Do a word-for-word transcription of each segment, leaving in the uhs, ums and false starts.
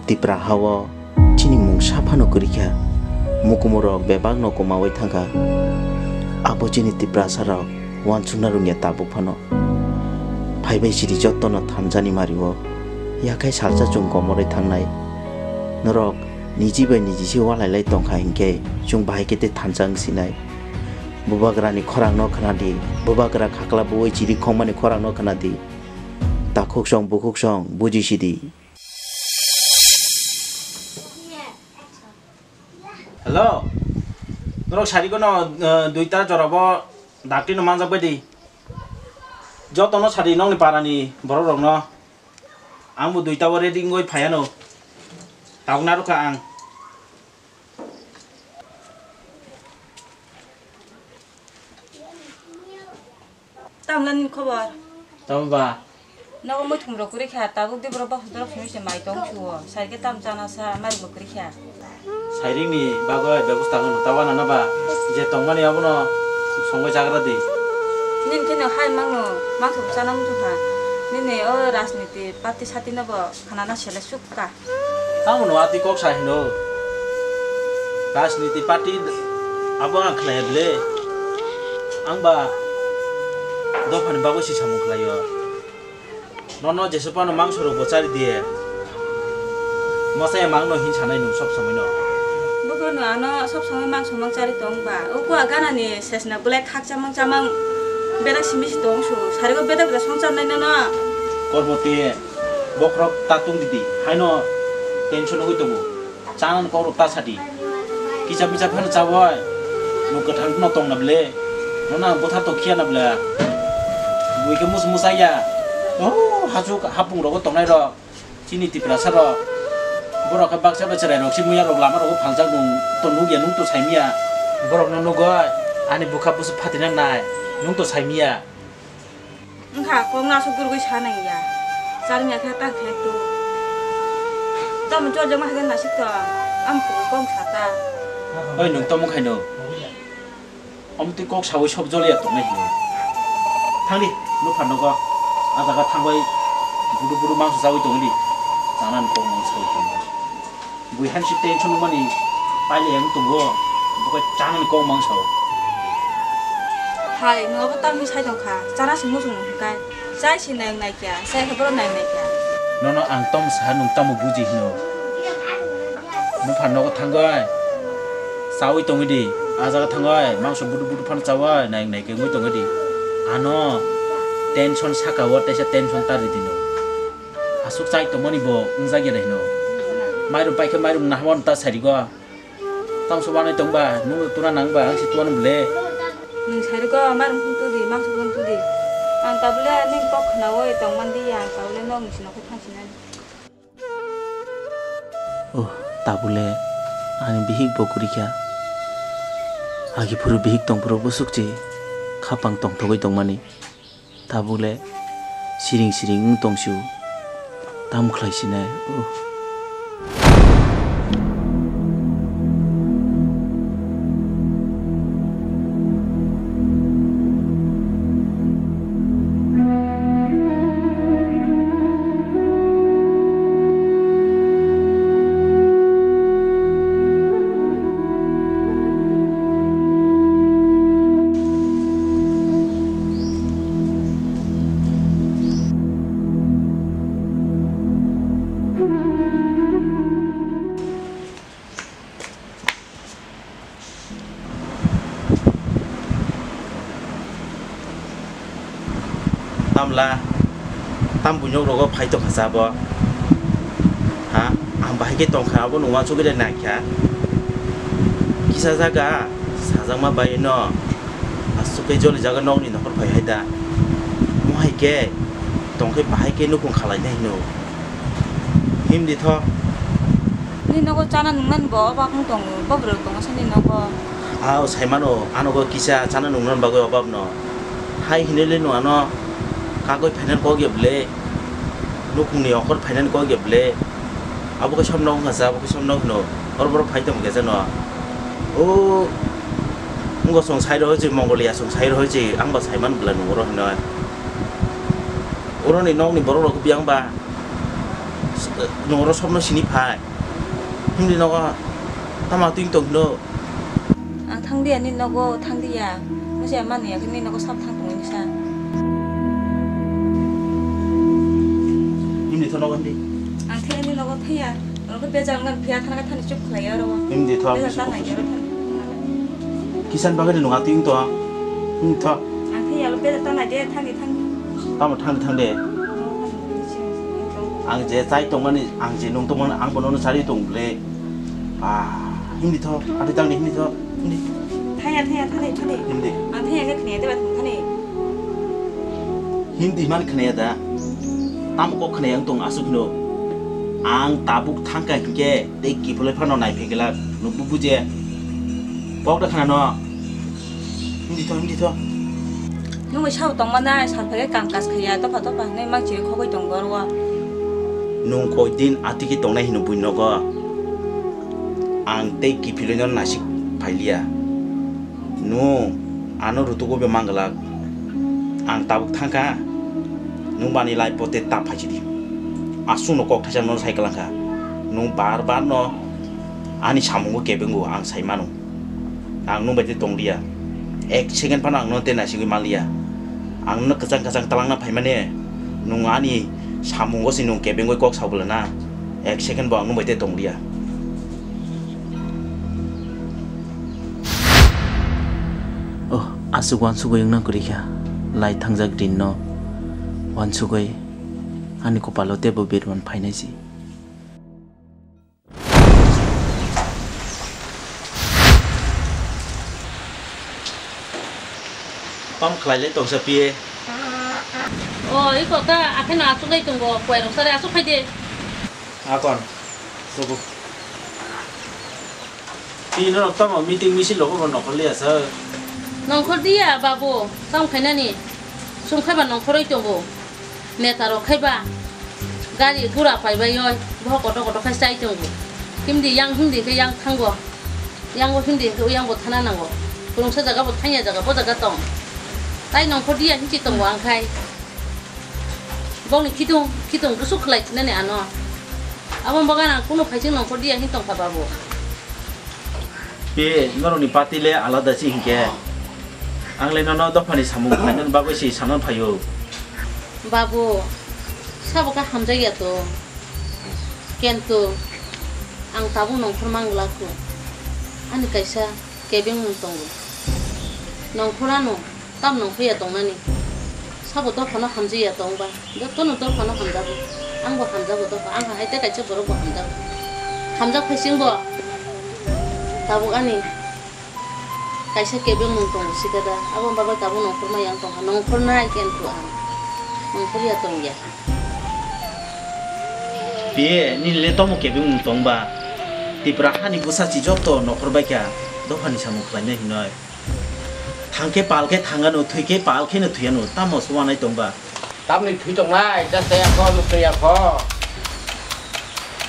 Tipra hao chini mung saphano kwrwi kha, mukumurok bebakno kwmaui thangkha. Abo chini Tiprasarok uansukna rwngya tabuk phano. Phaibai siri jottono thansa ni mario, yakhai salsa chwng komorwi thangnai. Norok niji bai niji se ualailai tongkha hinkhe chwng bahai khe tei thansa wng sinai. Bubagrani khorangno khwnadi, bubagra khakla buwi chiri khongmani khorangno khwnadi. Takhuksong bukhuksong buji sidi. Hello. Norok sari kono, eh, duita jorabo dakti no manjak bai di. Jotono sari nokni parani borok rokno. Ang bo duita o ready wngwi phaiano. Tabuk narwkha ang. Tamla nini khobor? Tamo ba? Nogo muitum rok kwrwi kha, tabuk de borok bwswk dorok simi se mai tong suo. Sai khe tam chana sa, mai bo kwrwi kha. Sairing ni bagwi bebosta hwn ta wana na ba? Je tongmani abono songwi chagra di. Nini khe no hai mangno, mangso chana muchung kha. Nini o rajniti party sati no bo khanana sele suk kha. Tamo no atwi kok sa hino. Rajniti party abo ang khlaiya bile. Ang ba dophani bagwi si samung khlaio. Nono jesu phano mangso rok bo chari diye. Mosa ya mangno hin sanai nung sob somoi no. Buko no ano sob somoi mangso mang chari tong ba. Uko agana ni sesna bulai khak chamang chamang berak simi si tong su. Sari ko bedak bedak song cham nai nono. Kormo te. Bokhorok ta tungdi di, haino tension wngwi tongo. Chanani kokrok ta sadi. Kicha micha phano chawai. Nwng kwthang no tongna ble. Nono ang bwtha tong khiya na ble. Bui khe mus mus ya. Oh, hachuk hapung rogo tongnai rok. Chini Tiprasa rok. Borok khe baksa ba chwrai rok si muya rok lama rogo phaljak nwng to nugya nwng to saimiya. Borok no nugoi ani bukha busu phatina nai nwng to saimiya. Wngkha kok no aswk gurgwi sa nang ya. Charwngya khe ta khe tu. Tamo jol jama hai khe nasik to. Am kok kok sa ta. Oi nwng tamo khaino. Omo twi kok sawi sob jol ya tongnai hino. Thangdi nupha nogo. A jaga thangbai budu budu mangso chawi tongdi. Chanani kok mangso chawi tongdi. Bui han si tension wngmani paile yang tongo, bokhai chanani kok mang sao. Hai, nwng abo tamni sai tong kha, chana se muchung hwn kai. Chai se nai nai kya, chai khe bono nai nai kya. Nono ang tom sa nwng tamo buji hino. Nupha nogo thangoi. Chawi tongwi di, a jaga thangoi, mangso budu budu phano chawai, nai nai khe wngwi tongwi di. Ano tension saka o, teisa tension ta ridi no. Aswk chai tongmani bo wngjakya de hino. Mairum paikhe mairum nahamo ta sarigo. Tamso wanai tongba, nwng tuna nangba, ang se tuan bole. Nwng sarigo, mairum phung tudi, mangso phung tudi. Ang tabule nwng kok khnaui tongmandi, ang tabule nok ni sino khe thangsinani. Oh, tabule ani bihik bo kwrwi kha. Agi phuru bihik tongphuru bwswk se khapang tongthogwi tongmani. Tabuk le siring siring wng tong si o. Tamo khlai sinai, uh. Tamla, tam bunyok rogo phai tongkha cha bo. Ha, ang bahai khe tongkha, abo nung uansugwi de naikha. Kisa jaga sajakma bai no, aswk khe joli jaga nokni nokhor phai hai da. Mo hai khe tongkhe bahai khe nukung khalai nai hino. Himdi tho. Ni nogo chana nungna ni bo obak wng tongo, bo bwrwi tongo sani nogo. Ao saimano, ano go kisa chana nungna bagwi obak no. Hai hinwi le no ano kagwi phainani kok ya bwle. Nukungni okor phainani kok ya bwle. Abo khe somno wngkha sa, abo khe somno hino. Oro borok phai tongkha sa no. O wngkha song sai rw hoi se Mongolia song sai rw hoi se ang ba saiman bwla nung oro hino. Oroni nokni borok rok biyang ba. Noro sobno sini phai. Himdi nogo tama twing tong hino. Ang thang dia ni nogo thang dia. Musi ama ni yakni nogo sab thang tong ni sa. Himdi tho nogo himdi. Ang thang ni nogo thaya. Nogo bejal ngan phia thang thani chup khlai aro. Himdi tho. Bejal ta nai aro thani. Kisan bagari nunga twing to. Himdi tho. Ang thaya lo bejal ta nai de thani thani. Tamo thang thang de. Ang je chai tongmani, ang je nung tongmani, ang bono chari tong ble. Ah, himdi tho, ati tangni himdi tho, himdi. Thaya, thaya, thani, thani. Himdi. Ang thaya khe khne de ba thani. Himdi man khne da. Tam ko khne ang tong asuk no. Ang tabuk thangka hinkhe tei kiphiloi phano nai phegela nungbu buje. Kok da khna no. Himdi tho, himdi tho. Nungwi sao tongma nai, sal phai khe kam kaj khaiya, dopha dopha hinwi mang chiri khogwi tongo oro. Nung koi din atiki tongnai hino buini nogo. Ang tei kiphilwino nasik phailiya. Nung ano rutugo be manglak. Ang tabuk thangkha. Nung bani lai pote ta phaisidi. Aswkno kok thaisa nono sai kwlangkha. Nung bar bar no ani samungo kebengo ang sai mano. Ang nung bai tei tong liya. Ek second phano ang nono tei naisigwi man liya. Ang nono kwchang kwchang talangna phaimani, nung ani samungo se nung kebengwi kok sa bwlana. Ek second bo ang nung bai tei tong liya. Oh, aswk uansugwi wngna kwrwi kha. Lai thangjak din no uansugwi ani kopalo teibo birman phainai si. Pam khlai le tongsa piye. O, iko ta, akheno aswk lai tongo, kuai rok sare aswk khai de. Akon, tubu. Tini rok tamo meeting misil rok bo nokhor liya sa. Nongkhor diya, babu, tamo khainani. Sum khaiba nongkhoroi tongo. Neta rok khai ba gari gura pai bai oi, bohok kotor kotor khai chai tongo. Himdi yang himdi khe yang thango. Yang bo himdi khe yang bo thana nango. Kwrwngsa jaga bo thangya jaga bo jaga tong. Tai nongkhor diya hinchi tongo ang khai. Bokni khitung khitung bwswk khlai thinani ano. Abo bagwi ang kunu phaising nongkhor diya hin tongkha babu. Be norokni party le alada se hinkhe. Ang le nono dophani samung khlainani bagwi se sanani phaio. Babu, sabo khe hamjakya to. Kintu ang tabuk nongkhor manglak kho. Ani kaisa kebengmung tongo. Nongkhor ano tam nongkhorya tongnani. Sabo dophano hamjakya tongba. Jotono dophano hamjago. Angbo hamjago dopha. Ang hai tei kaisa borok bo hamjago. Hamjak phaising bo. Tabuk ani kaisa kebengmung tongo sikada. Abo bagwi tabuk nongkhorma yang tongkha. Nongkhornai kintu ang nongkhorya tongya. Be nini le tomo kebengmung tongba. Tipra hani bwsa si joto nokhor baikha. Dophani samung khlainai hinoi. Thangkhe palkhe thangano, thwikhe palkheno thwiyano. Tamo se wanai tongba. Tamni thwi tongnai, just ya kho, nuk ya kho.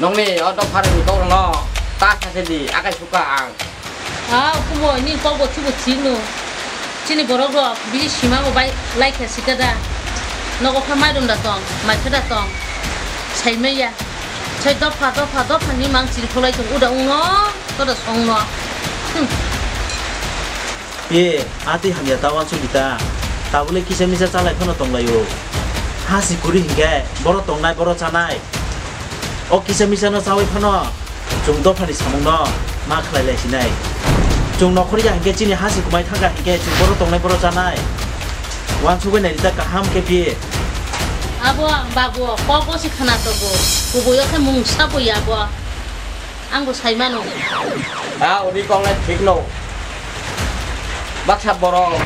Nongni o dopharni kok no ta sa se di, akai suka ang. Ha, kumo ni kok bo thibo thik no. Chini borok rok bini sima bo bai lai khe sika da. Nogo kha mai rum da tong, mai khe da tong. Sai maya. Sai dopha, dopha, dopha ni mang chiri kholai tong uda ungno, to da song no. Hmm. Pe, atwi hamya ta uansuk di ta. Tabule kisa misa chalai phano tonglaio. Ha si kuri hinkhe, boro tongnai, boro chanai. O kisa misa no chawi phano, chwng dophani samung no ma khlai lai sinai. Chwng nokhor ya hinkhe chini ha si kumai thangkha hinkhe chwng boro tongnai, boro chanai. Uansugwi nai di ta kaham khe pe. Abo babu, kok bo si khna togo. Kubui o khe mungsa bo ya bo. Ang bo sai mano. A, uri kok nai thik no. Baksa borok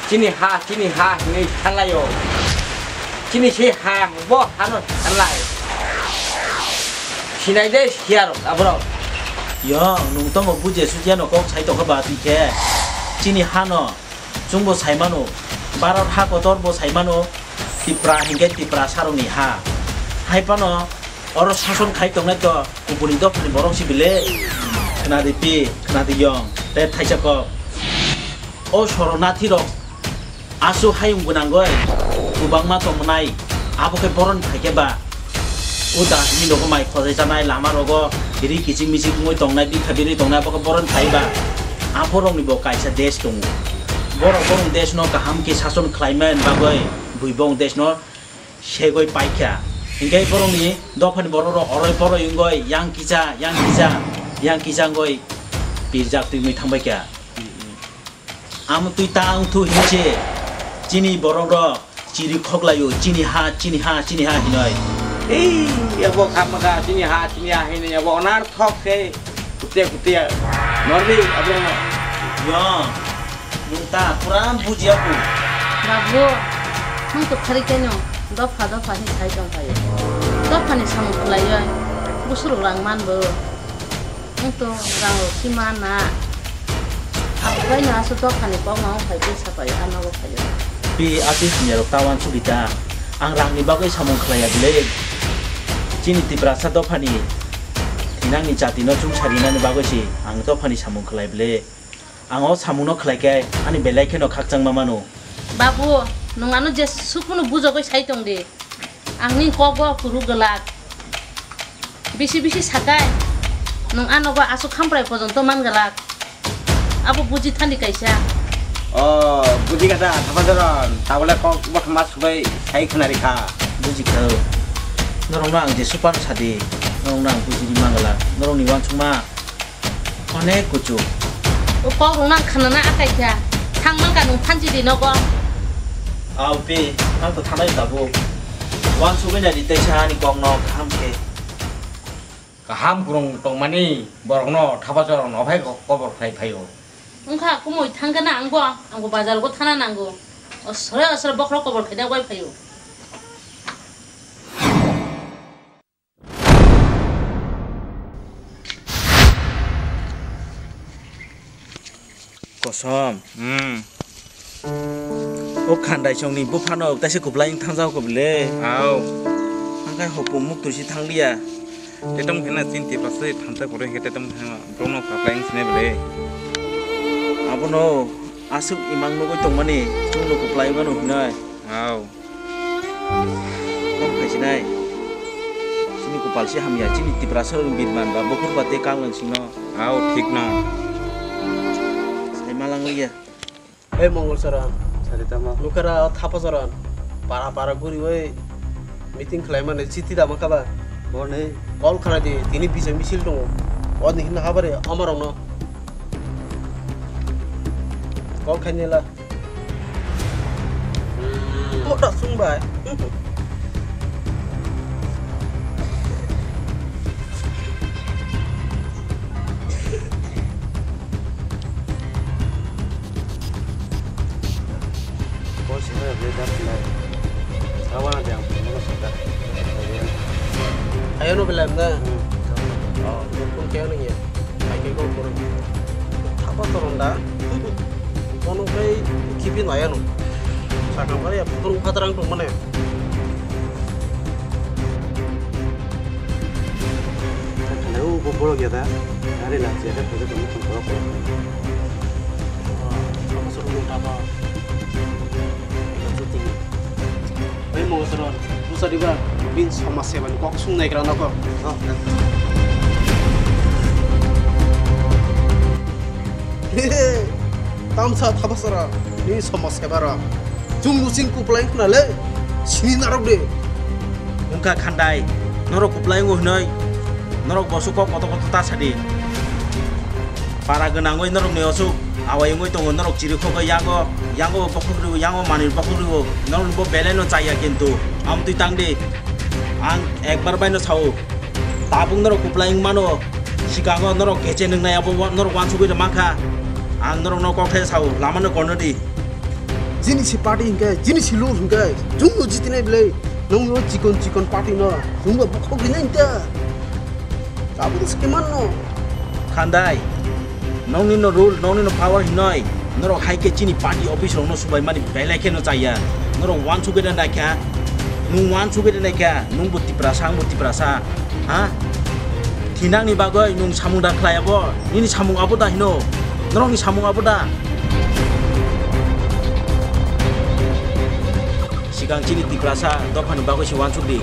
chini ha, chini ha hinwi sanlaio. Chini se ha, bo hano sanlai. Sinai de siya rok, aborok. Yong, nung tomo buje sujya no kok sai tokha ba twi khe. Chini hano. Chwngbo sai mano, Bharat ha kotor bo sai mano, Tipra hinkhe Tiprasarokni ha. Hai phano oro sason khai tongnai to kubuni dophani borok si bile. Khna di pi, khna di yong, tei thaisa kok. O Soronathi rok aswk hayung gwnangwi kwbangma tongmwnai, abo khe boroni phaikhe ba. O dustbin rogo mai khojai chanai, lama rogo ri kiching miching wngwi tongnai, bikha birwi tongnai, abo khe boron phai ba. Aphorokni bo kaisa desh tongo. Borok borok desh no kaham khe sason khlaimani bagwi bui bong desh no segwi paikha. Hinkhe borokni dophani borok rok oroi poroi wngwi yang kisa, yang kisa, yang kisa wngwi pirjak twi wngwi thangbaikha. Amo twi ta wngthu hinse chini borok rok chiri khoklaio, chini ha, chini ha, chini ha hinoi. Ei, abo khamaka chini ha, chini ha hinoi, abo onar thok se kutia kutia nordi abo. Yo, nung ta pura bujiya ku. Babu, nung to khari keno dopha dopha hin sai tong phaio. Dopha ni samung khlaioi, busurok rang man bo. Ang to rang rok si mana. Abo bai no aswk dophani kok ma phai tei sapai ano bo phai. Pi atwi hamya rok ta wansugwi ta. Ang rang ni bagwi samung khlaiya bile. Chini Tiprasa dophani thinangni jati no chumsari nani bagwi si ang dophani samung khlai bile. Ang o samung no khlai khe ani belai kheno khakchangma mano. Babu, nwng ano je sukunu bujogwi sai tong di. Ang ni kok bo kuru gwlak. Bisi bisi sakai. Nwng ano bo aswk khamprai pojonto man gwlak. Abo buji thani kaisa. O, buji kha da, Thapajoron. Tabole kok bo thama subai sai khna rikha. Buji kha. Norok no ang je supan sadi. Norok no ang buji ri man gwlak. Norok ni wansukma. Onek kuchuk. O kok rwna ang khanana akai kha. Thang man ka nwng phanji di nogo. Au pi, ang to thanai tabuk. Wansugwi nai di teisa ani kok no kaham khe. Kaham kwrwng tongmani borok no Thapajoron no phai kobor khai phaio. Wngkha kumui thang gana ang bo, ang bo bazar go thana nango. O sore o sore bokhorok kobor khai da wai phaio. Kosom. Hmm. O khandai songni buphano taisa kwplai wng thangjak kho bile. Au. Hangkai hopung muk tusi thangliya. Tetom khena chinti pasai thansa kore hingke tetom khena bromno kaplai wng sine bile. Abono aswk imang nugui tongmani chwngno kwplai mano hinai. Au. Kok phaisinai. Chini kupal si hamya, chini Tiprasa rok birman ba bukur ba tei kang lang sino. Au, thik no. Sai malang ya. Ei Mongol Saran. Sari tamo. Nukara Thapa Saran. Para para guri oi meeting khlai mane chiti da maka ba. Boni. Call khlai di, tini bijak misil tongo. O ni hinna habari amarok no. Call khainela. Moda sung bai. Call sini bai beli dah sini. Kawan ada yang punya motor sudah. Ayo no belai mda. Hmm. Oh, pun kaya ni ya. Ai ke ko pun. Thapa toron da. Kono kai kipi naya no. Sakang kare ya pun phatrang tong mane. Hello, bo borok ya da. Ari la je da phaja tong tong borok. Thapa toron da ba. Bai mo soro, busa diba, bin somaj seba ni kok sung nai kra nokho. Tamsa thapa sara, ni somaj seba ra. Chung nuching kuplai khna le, sini narok de. Wngkha khandai, norok kuplai wngo hinoi, norok bosu kok koto koto ta sadi. Para gwnangwi norokni osuk awai wngwi tongo, norok chirikhogwi yago, yango bokhok rwo, yango manwi bokhok rwo, norokni bo belai no chaya kintu. Amtwi tangdi, ang ekbar bai no sao, tabuk norok kuplai wng mano, sikango norok keche nwngnai abo wa-, norok wansugwi rw mankha, ang norokno kokthai sao, lama no korno di. Jini si party hinkhe, jini si lur hinkhe, chwngno jitinai belai, nwng o chikon chikon party no, chwngno bokhok rinai hinkhe. Tabuk se manno. Khandai, nongni no rule, nongni no power hinoi, norok hai khe chini party office rokno subai mani belai kheno chaya. Norok wansugwi da naikha, nwng wansugwi da naikha, nwng bo Tiprasa, ang bo Tiprasa, ha? Thinangni bagwi nwng samung da khlai abo, nini samung abo da hino, norokni samung abo da? Sikang chini Tiprasa dophani bagwi se wansuk di.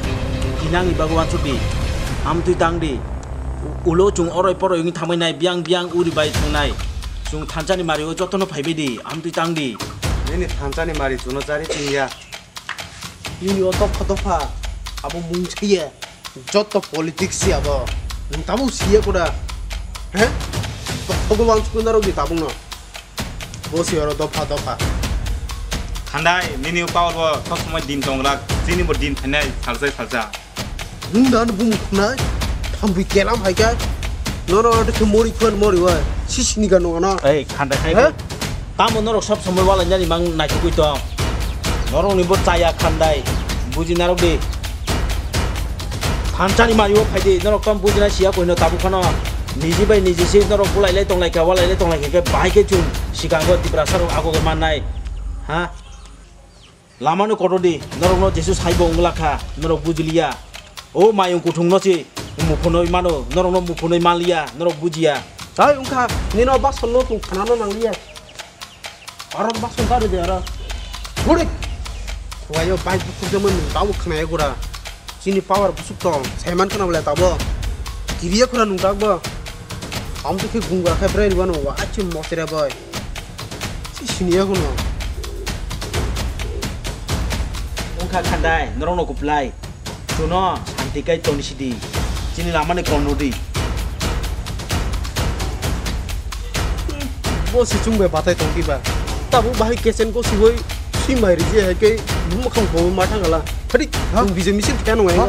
Nangni bagwi uansuk di. Amtwi tang di. U-, ulo chwng oroi poroi wngwi thangbai nai, biyang biyang uri bai thangnai. Chwng thansa ni mari o jotono phaibai di, amtwi tang di. Nini thansa ni mari chwngno chari chingya. Nini o dopha dopha abo mung chaya. Joto politics si abo. Nwng tabuk siya kuda. He? Dopha go uansuk narwk di tabuk no. Bo si oro dopha dopha. Khandai, nini o power bo sob somoi din tongrak, chini bo din phainai salsa salsa. Nwng dan bumung khwnai, thambwi kelam hai khe. Nono aro khe mori khon mori wai, sisini ga nongo no. Ei, khandai hai. He? Tamo norok sob somoi walai nani mang naithogwi tong. Norok ni bo chaya khandai, buji narwk di. Thansa ni mari o phai di, norok tamo bujina siya koino tabuk phano. Niji bai niji se norok bulai lai tong lai kha, walai lai tong lai kha khe bahai khe chwng sikango Tiprasa rok ago mannai. Ha? Lama no kotor di, norok no jesu saibo wngla kha, norok bujiliya. O mayung kuthung no se muphunoi mano, norok no muphunoi manliya, norok bujiya. Hai wngkha, nino bason no tong khana no nangliya. Aro bason ta rede aro. Gudik. Wayo bai bukhuk jaman tabo khnaya gura. Chini power busuk tong, saiman khana bole tabo. Kiriya khura nung tak bo. Am to khe gunga khe brai wano wa achi mosre boy. Si siniya kuno. Wngkha khandai, norok no kuplai. Chuno santi kai toni sidi. Chini lama ni kono di. Bo si chung bai batai tong diba. Tabo bahai kesen ko si hoi si mai riji hai kai buma khang bo ma thang ala. Thadi, ha? Chung B J P misil kya nung ai. Ha?